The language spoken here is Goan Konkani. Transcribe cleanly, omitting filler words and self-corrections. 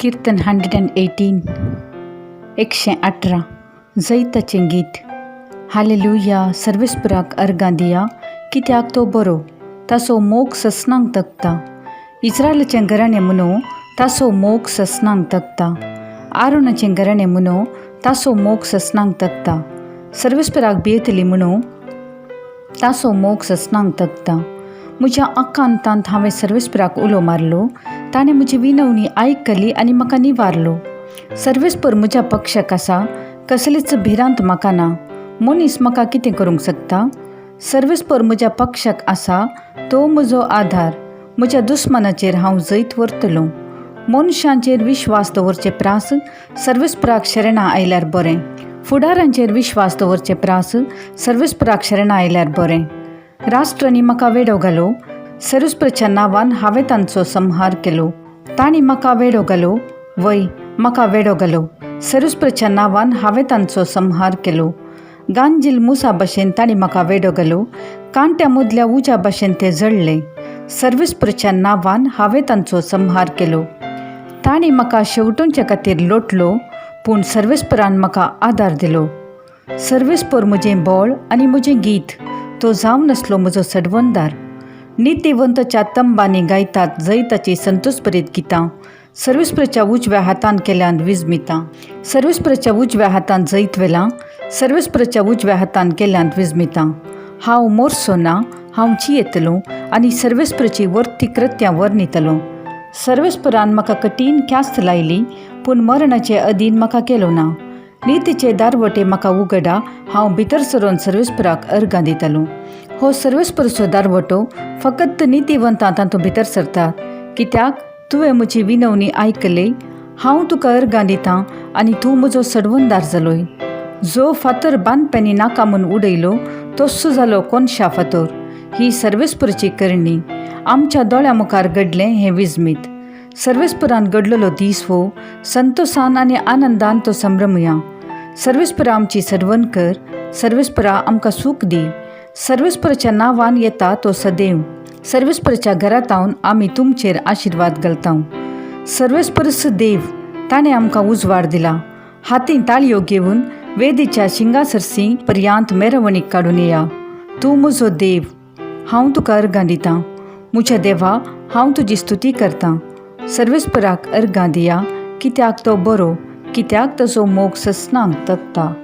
किर्तन 118, 118, जैताचें गीत. हालेलुया! सर्वेस्पराक अर्गां दिया, कित्याक तो बरो, ताचो मोग ससनांक तगता. इस्रायलाचें घराणें म्हणू, ताचो मोग ससनांक तगता. आरोनाचें घराणें म्हणू, ताचो मोग ससनांक तगता. सर्वेस्पराक भियेतली म्हणू, ताचो मोग ससनांक तगता. म्हज्या आकांतांत हांवें सर्वेस्पराक उलो मारलो, ताणें म्हजी विनवणी आयकली आनी म्हाका निवारलो. सर्वेस्पर म्हज्या पक्षाक आसा, कसलीच भिरांत म्हाका ना. मनीस म्हाका कितें करूंक शकता? सर्वेस्पर म्हज्या पक्षाक आसा, तो म्हजो आधार. म्हज्या दुस्मानाचेर हांव जैत व्हरतलो. मनशांचेर विश्वास दवरचे प्रास सर्वेस्पराक शरणां आयल्यार बरें. फुडारांचेर विश्वास दवरचे प्रास सर्वेस्पराक शरणां आयल्यार बरें. राष्ट्रांनी म्हाका वेडो घालो, सर्वेस्पराच्या नांवान हांवें तांचो संहार केलो. तांणी म्हाका वेडो घालो, वय, म्हाका वेडो घालो, सर्वेस्पराच्या नांवान हांवें तांचो संहार केलो. गांजील मुसा भशेन तांणी म्हाका वेडो घालो, कांट्या मदल्या उज्या भशेन ते जळ्ळे. सर्वेस्पराच्या नांवान हांवें तांचो संहार केलो. तांणी म्हाका शेवटूंचे खातीर लोटलो, पूण सर्वेस्परान म्हाका आदार दिलो. सर्वेस्पर म्हजें बळ आनी म्हजें गीत, तो जावन आसलो म्हजो सडवणदार. नितीवंतच्या तंबांनी गायतात जैताची संतोषभरीत गितां. सर्वेस्पराच्या उजव्या हातान केल्यान विजमितां. सर्वेस्पराच्या उजव्या हातान जैत व्हेलां, सर्वेस्पराच्या उजव्या हातान केल्यान विजमितां. हांव मोरसो ना, हांव जियेतलो आनी सर्वेस्पराची वर्ती कृत्यां वर्णितलो. सर्वेस्परान म्हाका कठीण ख्यास्त लायली, पूण मरणाचे अधीन म्हाका केलो ना. नितीचे दारवटे म्हाका उगडा, हांव भितर सरून सर्वेस्पराक अर्गां दितलो. हो सर्वेस्पराचो दारवटो, फकत नितीवंतां तातूंत भितर सरतात. कित्याक तुवें म्हजी विनवणी आयकली, हांव तुका अर्गां दितां आनी तूं म्हजो सडवणदार जालोय. जो फातर बांदप्यांनी नाका म्हूण उडयलो, तस्सो जालो कोनशा फातर. ही सर्वेस्पराची करणी, आमच्या दोळ्या मुखार घडलें हें विजमीत. सर्वेस्परान घडलेलो दीस हो, संतोसान आनी आनंदान तो संभ्रमुया. सर्वेस्परा आमची सर्वण कर, सर्वेस्परा आमकां सूख दी. सर्वेस्पराच्या नांवान येता तो सदैव. सर्वेस्पराच्या घरांत आमी तुमचेर आशिर्वाद घालता. सर्वेस्परस देव, ताणें आमकां उजवाड दिला. हातीन ताळयो घेवन वेदीच्या शिंगासरसी पर्यांत मेरवणीक काडून येया. तूं म्हजो देव, हांव तुका अर्गां दितां. म्हज्या देवा, हांव तुजी स्तुती करतां. सर्वेस्पराक अर्गां दिया, कित्याक तो बरो, कित्याक ताचो मोग ससनांक तगता.